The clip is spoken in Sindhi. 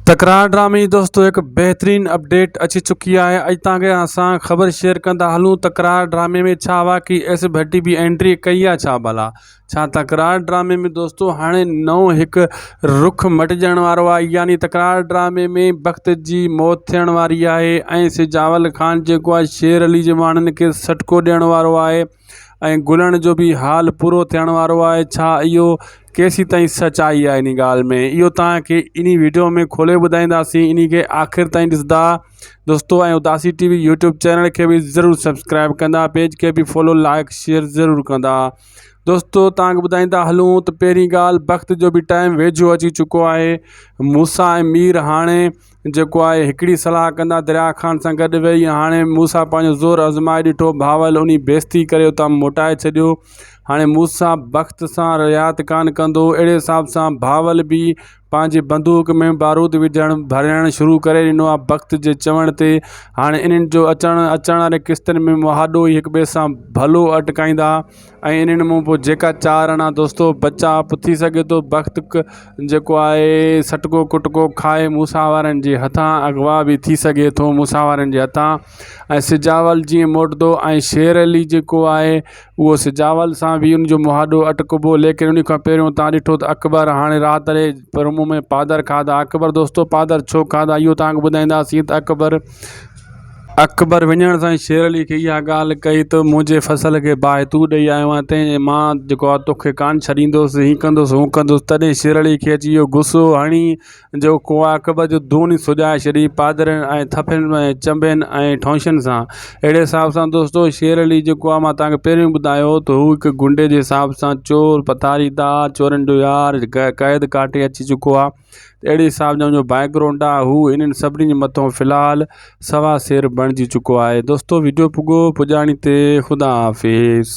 تڪرار ڊرامي جي دوستو هڪ بهترين اپڊيٽ اچي چڪي آهي اڄ توهان کي اسان خبر شيئر ڪندا هلون تڪرار ڊرامي ۾ ڇا واقعي ايس ڀٽي به انٽري ڪئي آهي ڇا ڀلا ڇا تڪرار ڊرامي ۾ دوستو هاڻي نئون هڪ رخ مٽجڻ وارو آهي يعني تڪرار ڊرامي ۾ بخت جي موت ٿيڻ واري آهي ۽ سجاول خان جيڪو آهي شير علي جي ماڻهن کي سٽڪو ڏيڻ وارو آهي ۽ گلڻ جو به حال پورو ٿيڻ وارو آهي ڇا اهو ڪيسين تائين سچائي آهي انهي ڳالهه ۾ اهو توهان کي انهي ويڊيو ۾ کولي ٻڌائينداسين انهي کي آخر تائين ڏسندا دوستو ۽ Udasi T V YouTube channel کي به ضرور سبسڪرائب ڪندا پيج کي به فالو لائڪ شيئر ضرور ڪندا دوستو توهان کي ٻڌائيندا هلون ته پهرين ڳالهه بخت جو به ٽائيم ويجهو اچي چڪو آهي موسيٰ ۽ مير هاڻي جيڪو آهي هڪڙي صلاح ڪندا دريا خان سان گڏ ويهي هاڻي موسيٰ پنهنجو زور آزمائي ڏٺو بهاول انهي بيستي ڪري اتان موٽائي ڇڏيو هاڻي موسيٰ بخت سان رعايت ڪانه ڪندو اهڙي حساب سان بهاول به پنهنجي بندوق ۾ بارود وجهڻ ڀرڻ شروع ڪري ڏنو آهي بخت جي چوڻ تي هاڻي انهن جو اچڻ اچڻ واري قسطن ۾ مهاڏو ئي هڪ ٻئي سان ڀلو اٽڪائيندا ۽ انهن مون پوء جيڪا چار آنا دوستو بچا ٿي سگهي ٿو بخت جيڪو آهي سٽڪو ڪٽڪو کائي موسيٰ وارن جي هٿان اغوا به ٿي سگهي ٿو موسيٰ وارن جي هٿان ۽ سجاول جيئن موٽندو ۽ شير علي جيڪو آهي اهو سجاول سان به ان جو مهاڏو اٽڪبو ليڪن ان کان پهريون تان ڏٺو ته اڪبر هاڻي رات ري پرمو ۾ پادر کاڌا اڪبر دوستو پادر ڇو کاڌا اهو تان ٻڌائينداسين ته اڪبر اڪبر وڃڻ سان ئي شير علي کي اها ڳالهه ڪئي ته منهنجي فصل کي باهه تون ڏئي آيو آهين تنهن مان جيڪو آهي توکي ڪانه ڇڏيندس هيئن ڪندس هون ڪندس تڏهن شير علي کي اچي اهو غصو هڻي جو ڪو اڪبر جو دون ئي سڄائي ڇڏي پادرن ۽ ٿڦين ۽ چنبين ۽ ٺونشن سان اهڙي حساب سان دوستو شير علي جيڪو آهي مان توهان کي پهريون ٻڌايو ته هو هڪ غنڊي جي حساب سان چور پٿاريدار چورن جو يار قيد ڪاٽي اچي چڪو آهي اهڙي حساب جو بيڪ گرائونڊ آ هو انهن سڀني جي مٿو في الحال سوا سير بڻجي چڪو آهي دوستو ويڊيو پڳو پڄاڻي تي خدا حافظ.